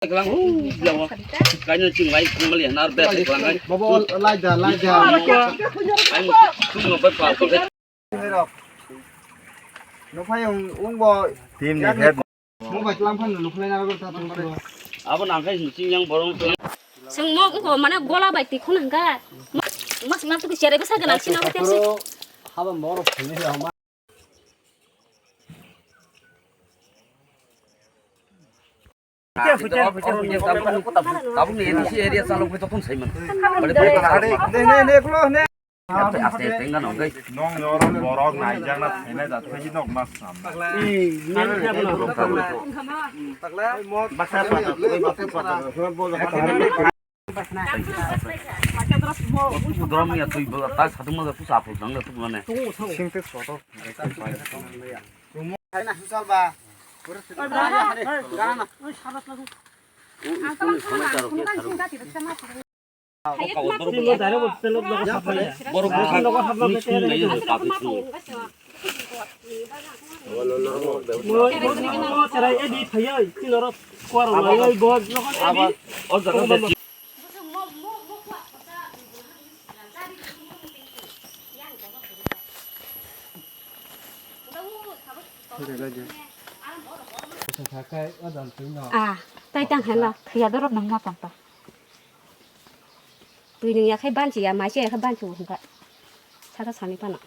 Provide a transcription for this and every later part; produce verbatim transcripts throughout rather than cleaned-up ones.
Kaino chwng lai thangmali nar bek lang ai. Bobo, lai da, lai da. Ang chwng no bai pal ko. Nukhai ung, ung bo. Team ni head. Mobile tlang phan nukhai na ta tung. Abo nang khai chwng yang borong. Chwng mo ko mane gola bai ti khun hangka. Mo sima tu chere besa gana sina ko tesi. Haba moro phone ni hama. Tabuk ni A D C area chalo khe tokon saiman. Ne, ne, ne, kulo, ne. Aste aste tenga nong kai. Nong yorok borok naijak na thene da thai nok mas sam. Ei, men khe bono. Baksa pata, baksa pata. Dom ya tui ba ta satung ma tu sa phu dang tu mane. Sing te soto. Hai na susal ba. Borok bwkha ni sung lai ya, public sung. Abo, o jaga de. Ah, tai tang hai la, thwiya dorop nang ma tong ta. Twi nung ya khai banchi ya, mai se ya khai banchi bo hwnka. Saka sani pano.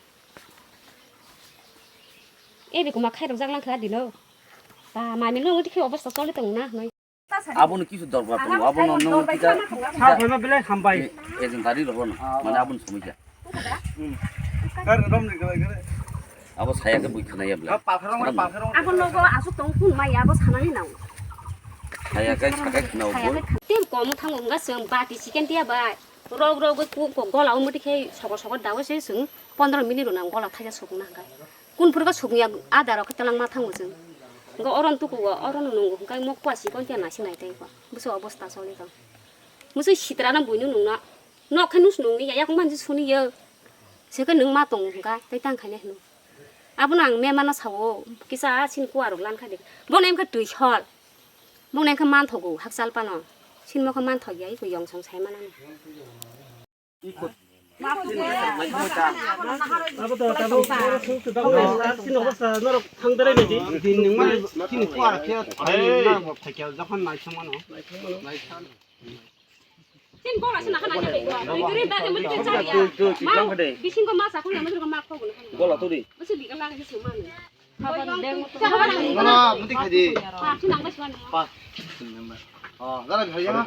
Ebi kuma khai rok jak lang kha dino. Ta mami no ngi khe obostha choli tong na noi. Abono kisu dorbar tongo, abono nung kita. Sa khoima belai hambai. Ejen tari rogo no, mane abono somoi kha. Abo saya khe bui khna ya bla. Abo nogo asuk tong kun mai abo sanani nang. Saya khe sakai khna bo. Tim kom thang unga sem bati chicken tia bai. Rog rog ku ko gola umati khe sokor sokor dawe se sung pondro minute rona gola thaja sukna hangka. Kun phuru ba sukya ada rok khe telang ma thango sung. Go oron tuku go oron nungo hangka mo kwasi kon tia nasi nai tai ko. Buso obostha soli ko. Musu sitra na buinu nungna. Nok khe nus nungni ya yak manji suni yo. Seke nung ma tong hangka tai tang khaine hnu. Abono ang mema no sawo, kisa a sini kuarok lan kha de. Bono em khe twi sol. Bono em khe manthogo hakchal pano. Sinmo khe manthok ya, iko yong song sai manani. Abo to tabo oro sung se bagwi sini obostha norok thang dere nai di. Din nung ma sini kuarok khe thai nang thai khe jokhon nai song mano. Tin bola sina kana jebe. Oi gari bag mo tin chari ya. Ma bisingo ma sa kun ya ma ma ko. Bola turi. Basi biga lagi sumani. Bola muti khadi. Pa sinang basi wan. Pa. Oh, dara bhai ya.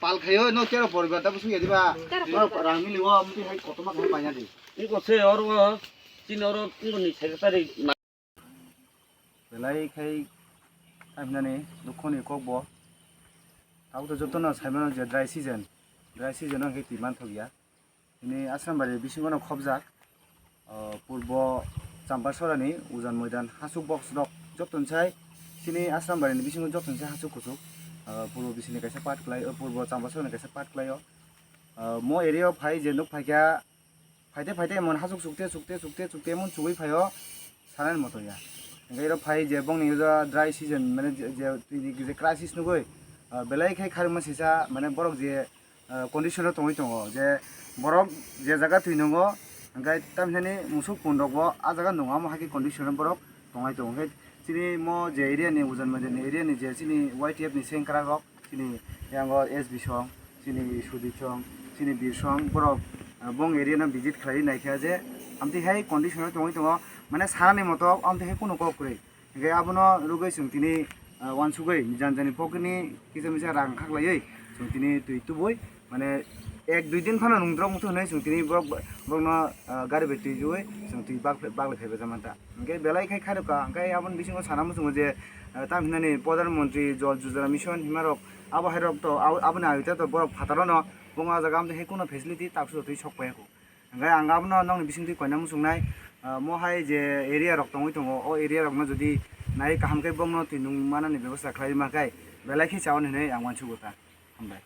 Pal khayo no kero poribar ta busu ya diba. No rang mili wo muti hai koto ma khai panya di. Iko se oro tin oro iko ni secretary. Belai khai tamhinani dukhoni kokbo. Tabuk to jotono saimano je dry season, dry season o hwnkhe twi manthokya. Chini Asrambari bisingo no khobjak, o, purbo Champasorani Ujan Moidan hasuk box rok jotoni sai chini Asrambari ni bisingo jotoni sai hasuk kuchuk, o, purbo bisini kaisa part kwlai, o, purbo Champasorani kaisa part kwlai o. O, mo area o phai je nuk phaikha, phaite phaite emon hasuk sukte sukte sukte sukte emon chugui phaio sanani moto ya. Hingke iro phai je bongni uja dry season mane je, je, twi ni je crisis nugui, ah, belai khe kharima sisa mane borok je, ah, condition o tongwi tongo je borok je jaga twi nungo hingke tamhinani musuk pun rok bo ah jaga nungo amo hai khe condition o borok tongwi tongo. Hingke chini mo je area ni ujan majan ni area ni je chini Y T F ni sengkrak rok, chini yango S B song, chini Sudip song, chini Bir song, borok, ah, bong area no visit khlai naikha je, amtwi hai condition o tongwi tongo, mane sanani moto amtwi hai kunu kok kwrwi. Hingke abono rwgwi chwng tini, ah, uansugwi jani jani pocket ni kisa misa rang khaklaiwi chwng tini twi tubui, mane ek dui din phano nungdrok muthung hinwi chwng tini borok, borokno, ah, gari bai twi rwui chwng twi bak-, baklai phaibaijak manta. Hingke belai khe khairokha, hingke aboni bisingo sana muchungo je, eh, tam hinani Pradhan Mantri Jal Yojana Mission himarok, abo hairok to, abo, aboni agita to borok phataro no, bongni ah jaga amtwi hai kuno facility taksu twi sok paiya kho. Hingke ang abono nokni bisingtwi koina muchungnai, eh, mo hai je area rok tongwi tongo, o area rokno jodi nai kaham khe bongno twi nung manani bebosta khlai ma khe belai khe chaui hinwi ang uansukgo ta. Hambai.